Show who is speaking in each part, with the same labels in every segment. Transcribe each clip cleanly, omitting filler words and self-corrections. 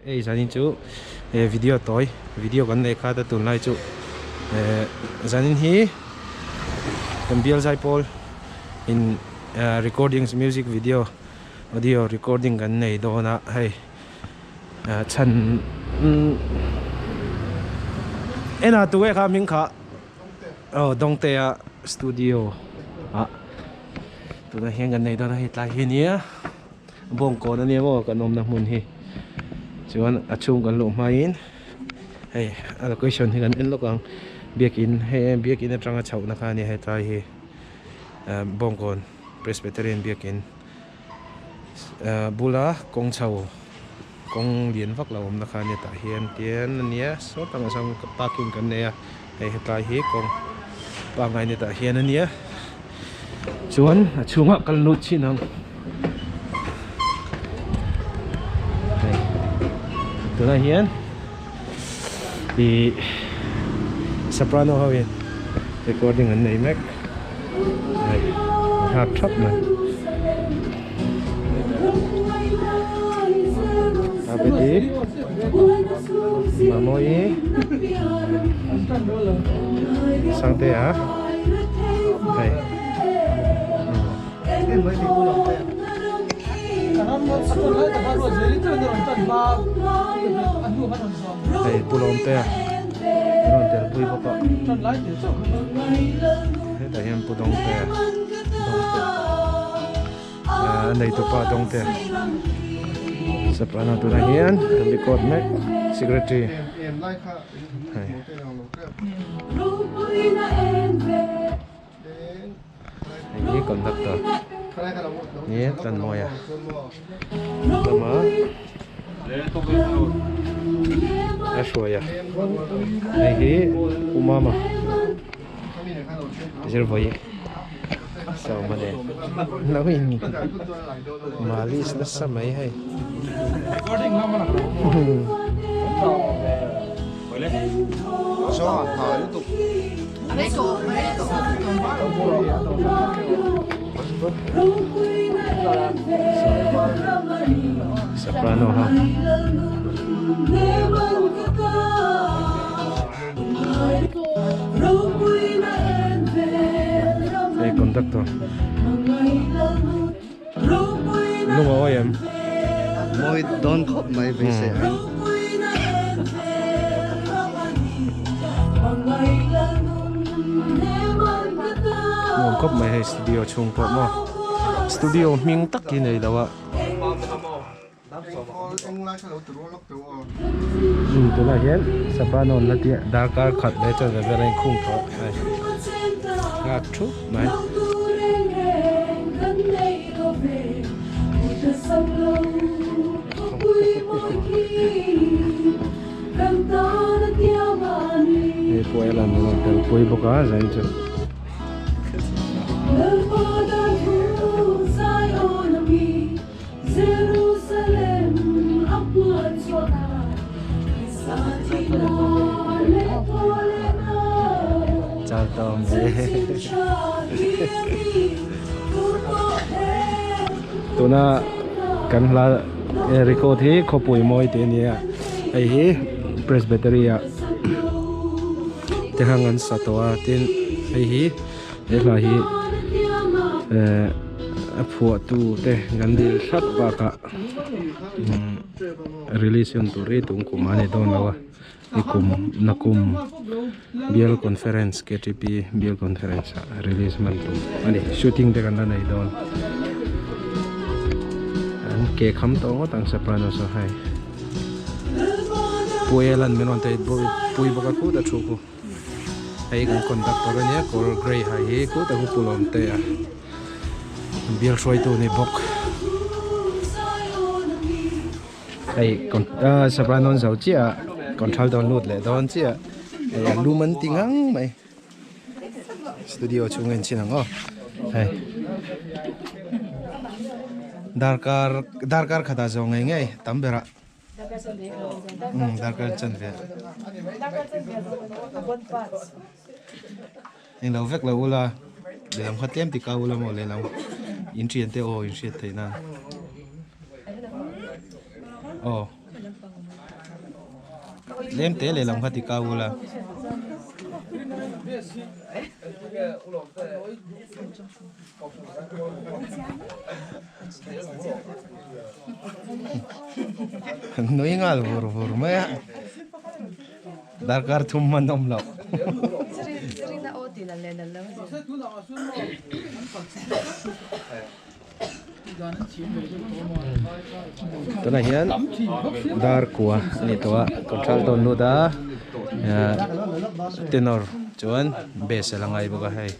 Speaker 1: Hei zanin chu eh video tawi video kan nei khat a tunlai chu eh zanin hi kan bial zaipawl in eh recordings music video audio recording kan nei dawn a hei eh chhan enah tunge kha hming kha aw Dawngtea studio ah tunah hian kan nei dawn a hei tlai hi nia. Bawngkawn a nia maw kan awmna hmun hi chuan a chhung kan luh hmain hei a location hi kan en lawk ang biakin hei biakin atanga chhohna kha a nia hetlai hi ah Bawngkawn Presbyterian biakin ah bula kawng chho kawng lian vak lo awmna kha a nia tah hian tian a nia saw tangah sawn parking kan nei a hei hetlai hi kawng pangngai ni tah hian a nia. Chuan a chhungah kal lut chin ang hei tunah hian ih soprano ho in recording an nei mek hei an nghak thap mai abedi mamawii sangtea. Hei. Hei Pu Lawmtea an rawn tel pui bawk a. Hetah hian Pu Dawngtea Dawngtea a neitupa Dawngtea Soprano tunah hian an record mek secretary hei. Hei hi conductor ni tan mawi a lama a hruai a hei hi u mama zir vawi sawma nen lo in malis nasa mai hei. Soprano ha. Hei conductor. Lung a awi em?
Speaker 2: Mawi dawn khawp mai beisei ang.
Speaker 1: Nuam khawp mai hei studio chhung pawh maw. Studio hming tak hi nei lo a. Tunah hian soprano an la tia darkar khat leh chuan ve vel a inkhung tawh hei nghak thup mai. Hei pawh a lan rawn tel pui bawk a zain chu. Tuna kan hla record hi khawpui mawi tih a ni a hei hi presbytery ah te hang an sa tawh a tin hei hi he hla hi eh a phuahtu te kan dil hrat bakah release hun tur hi tum kum a ni dawn lo a ni kum nakum bial conference ktp bial conference ah release hman tum a ni shooting te kan la nei dawn an ke kham tawh ngawt ang soprano saw hei puialan min rawn pui bawk a kut a thu khu. Hei kan conductor a nia kawr grey ha hi khutah khu pu Lawmtea bial hruaitu a ni bawk hei soprano an zo chiah a contralto an lut leh dawn chiah hei a lum an ti ngang mai studio chhung a inchhin ang aw hei darkar darkar khatah zawh ngei ngei tam berah. Darkar chan ve. Englo vek lo ula lehlam kha tlem ti kau ula maw lehlam in thian te aw in hriat theih nan. Aw. Tlem te lehlam kha ti kau ula. Nui nghal vur vur mai a. Darkar thum hman awm loh. Tunah hian dar kua a ni tawh a contralto dawn lut a tenor chuan bass a la ngai bawk a hei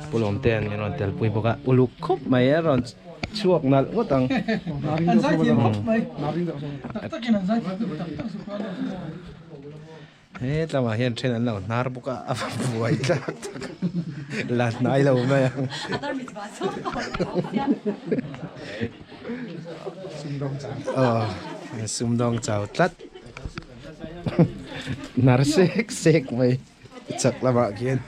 Speaker 1: Pu Lawmtea'n min rawn tel pui bawk a uluk khawp mai a rawn chhuak nalh ngawt ang. He tlangah hian then an lo hnar bawk a, a va buai tlak tak la hnai lo mai ang. Aw sumdawng chau tlat hnar sek sek mai chak lamah khian.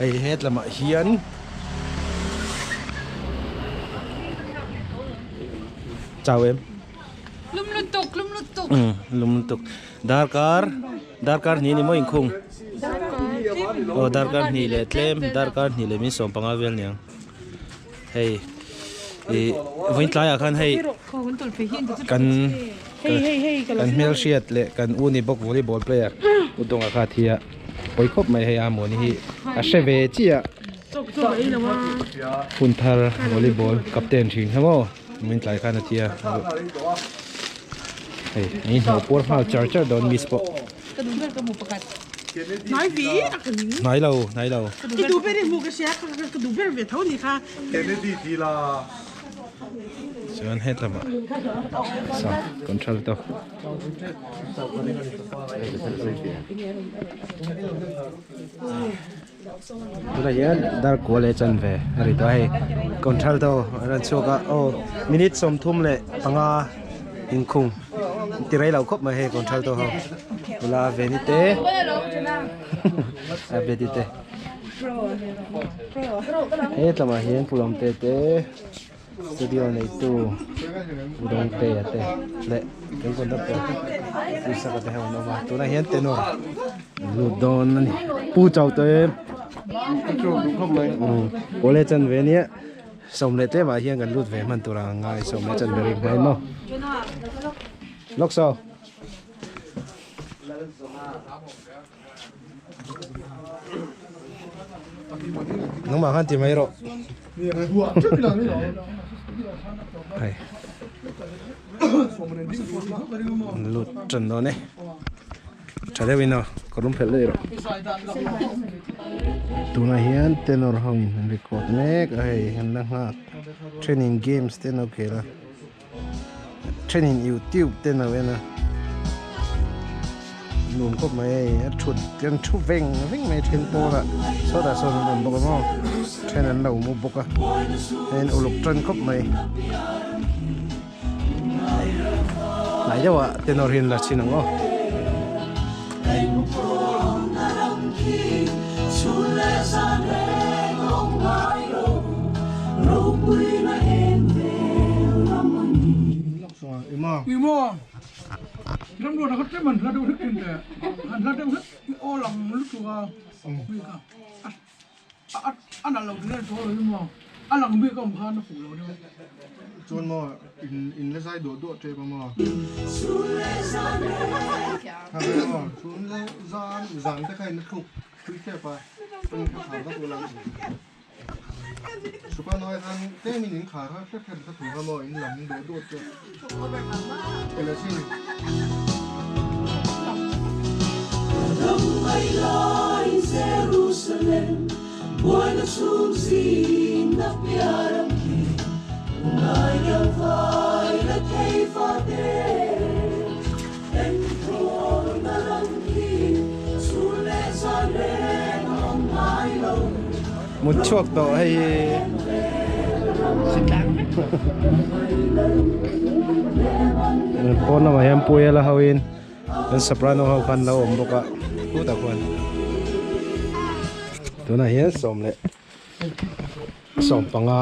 Speaker 1: Hei het lamah hian chau em
Speaker 3: lum lutuk lum lutuk
Speaker 1: lum lutuk darkar darkar hnih ni maw inkhung aw darkar hnih leh tlem darkar hnih leh min sawm panga vel niang hei ih vawiin tlaiah khan hei kan kan hmelhriat leh kan u ni bawk volleyball player u Dawnga kha a thi a pawi khawp mai hei a mawni hi a hre ve chiah hun thar volleyball captain thin kha maw vawiin tlai khan a thi a hei an inhnawh puar nghal char char dawn miss pawh.
Speaker 3: Ka duh ber ka hmu pakhat. Hnai vi a ka ning.
Speaker 1: Hnai lo, hnai lo.
Speaker 3: I duh ber i hmu ka hria, ka duh ber ve tho ni kha.
Speaker 4: Kennedy ti la.
Speaker 1: Chuan hetlamah sa contralto. Tunah hian dar kua leh chanve a ri tawh a hei contralto a rawn chhuak a aw minute 35 inkhung ti rei lo khawp mai hei contralto ho nula veni te a beti te he tlamah hian pu Lawmte te studio neitu Pu Dawngtea te leh kan conductor Pu Saka te ho an awm a tunah hian tenor an lut dawn a ni Pu Chauhte Awle chan ve ania sawm leh tlemah hian kan lut ve hman tur ang ngai sawm leh chan ve rik hmai maw lawk saw. Nangmah khan ti mai rawh. Hei. Lut tan dawn e. Tha deuh in aw ka rum phelh daih rawh. Tunah hian tenor ho in an record mek a hei an la nghak training games te an lo khel a. Thenin youtube te no en a nuam khawp mai hei a thut an thu veng veng mai then pawl ah sawtah sawn an awm bawk a maw then an lo mu bawk a hei an uluk tan khawp mai hnai deuh ah tenor hi an la chhin ang aw.
Speaker 4: Chuan maw in la zai duah duah tep a maw chhun leh zan zan te kha in la thluk thui tep a in kha khar vak ula supa nawi khan tlem in in khar a hrep hrep kha thu kha maw in lam duah duah tep ela chin.
Speaker 1: Mut chhuak tawh hei hi pawn lamah hian puela ho in an soprano ho khan lo awm bawk a khutah khuan tunah hian sawm leh. Sawmpanga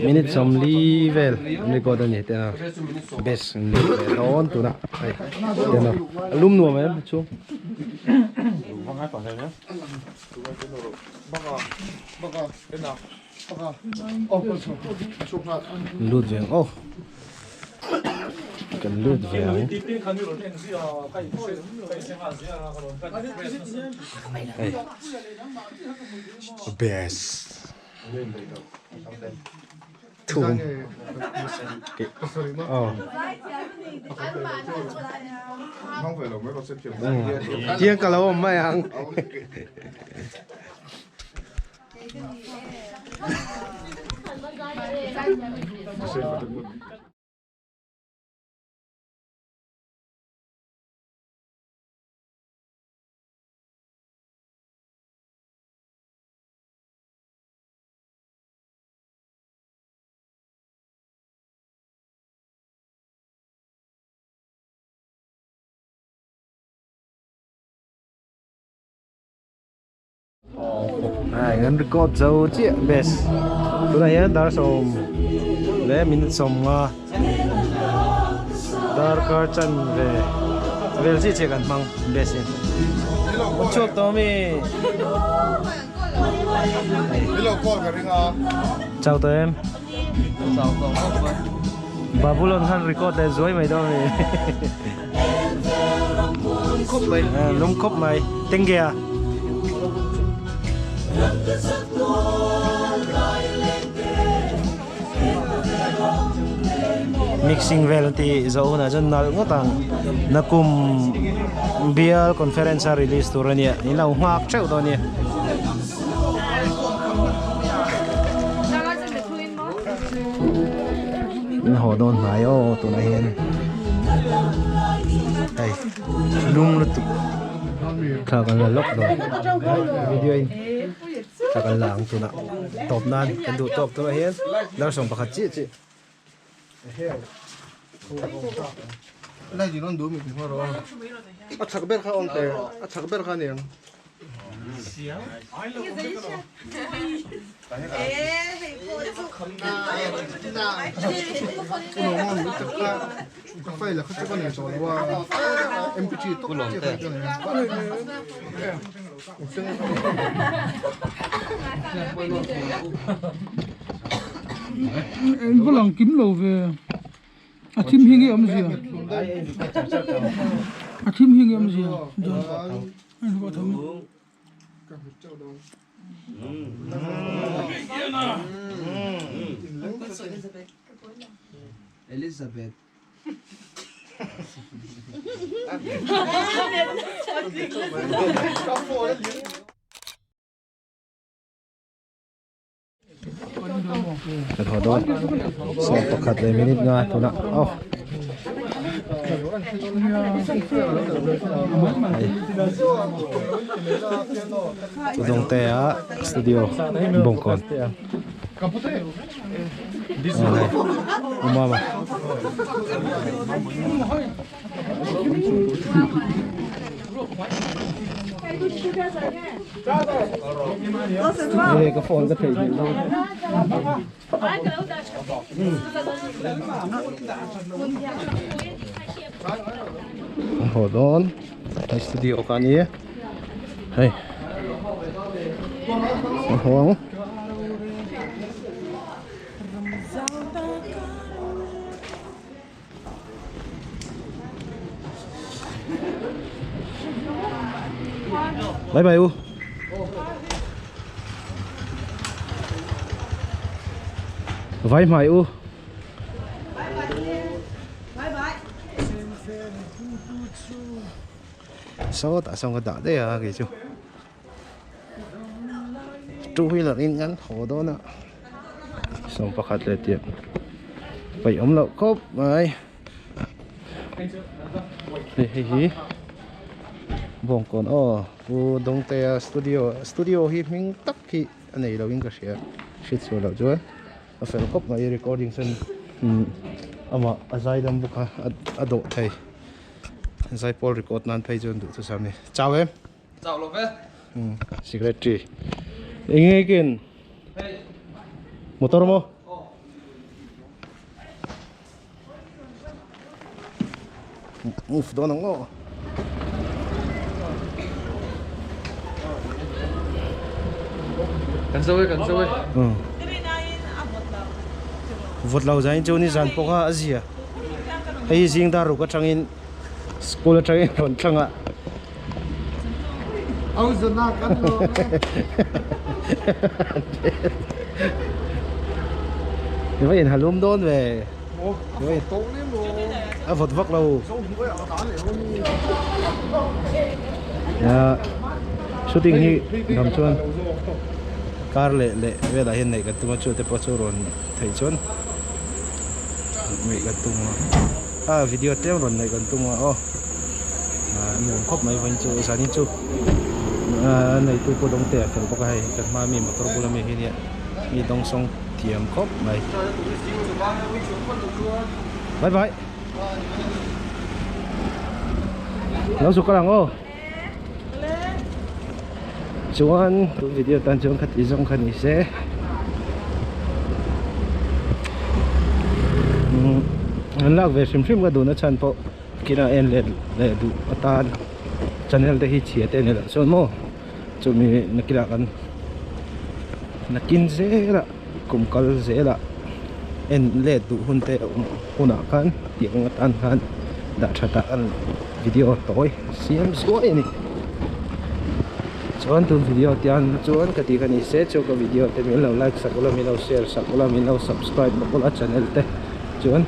Speaker 1: minute sawmli vel an record a ni teh a best an ni ve dawn tuna hei tiang a lum nuam em chu. Lut ve ang aw kan lut ve ang hei best thum aw tiang ka lo awm mai ang. Ai kan record zo chiah best tunah hian dar sawm leh minute sawm nga darkar chan ve vel chiah chiah kan hmang best in chhuak tawh ami chau tawh em Babulon khan record leh zuai mai dawn ami
Speaker 2: Khawp mai.
Speaker 1: Lung khawp mai. Tengge a. Mixing vel an ti zo hunah chuan nalh ngawt ang. Nakum bial conference a release tur a nia. In lo nghak theuh dawn a nia. In haw dawn hnai aw tunah hian hei lum lutuk thla kan la lawk dawn video in thla kan la ang tunah tawp nan kan duh tawk tunah hian dar sawm pakhat chiah chiah.
Speaker 4: A chak ber kha awm teh a chak ber kha aniang.
Speaker 5: Eng va lang kim lo ve a thim hi nge awmzia a thim hi nge awmzia
Speaker 2: Elizabeth.
Speaker 1: Kan haw dawn sawm pakhat leh minute nga tunah aw Tudawngtea studio Bawngkawn Umama Hei ka phone ka theih hmel dawn. An haw dawn. Hei studio ka ni e. Hei. An haw ang. Bye bye u. Vai hmai u. Sawtah sawn ka dah daih a kei chu. Two wheeler in an haw dawn a sawm pakhat leh tiang paih awm loh khawp mai hei hei hi bawngkawn aw pu Dawngtea studio studio hi hming tak hi a nei lo in ka hria hriatchhuah loh chuan a fel khawp mai recording chuan amah a zaidam bawk a a dawh thei zaipawl record nan phei chuan duh thusam a ni chau em.
Speaker 2: Chau lo ve.
Speaker 1: Secretary. Enge ken? Motor maw? Move dawn ang aw.
Speaker 2: Kan zo e kan zo e.
Speaker 1: Vawt lo zain chu ni zan pawh kha a zia. Hei zing dar ruk atangin school atangin rawn thlang a.
Speaker 4: Au zana kan lo.
Speaker 1: Ni va in halum dawn ve. A vawt vak lo. Shooting hi dam chuan kar leh leh velah hian neih kan tum a chu te pawh chu rawn theih chuan neih kan tum a a video tlem rawn neih kan tum a aw nuam khawp mai vawiin chu zanin chu a neitu pawh dawng te a fel bawk a hei kan hma ami motor bula mi hi nia mi dawngsawng thiam khawp mai bye bye lo zuk ang aw chuan tun video tan chuan khati zawng kha ni se an lak ve hrim hrim ka duhna chhan pawh kina en let leh duh atan channel te hi chhia te ani loh chuan maw chumi nakinah kan nakin zelah kum kal zelah en let duh hun te a awm hunah khan tiang atan khan dah tha tak a video tawi siam zuai a ni chuan tun video tiang chuan ka tih kha ni se chu ka video te min lo like sak ula min lo share sak ula min lo subscribe bawk ula channel te chuan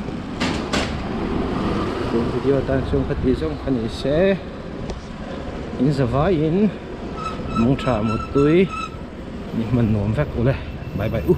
Speaker 1: tun video tan chuan ka tih zawng kha ni se. In zavaiin mawngtha muttui ni hman nuam vek ule bye bye u.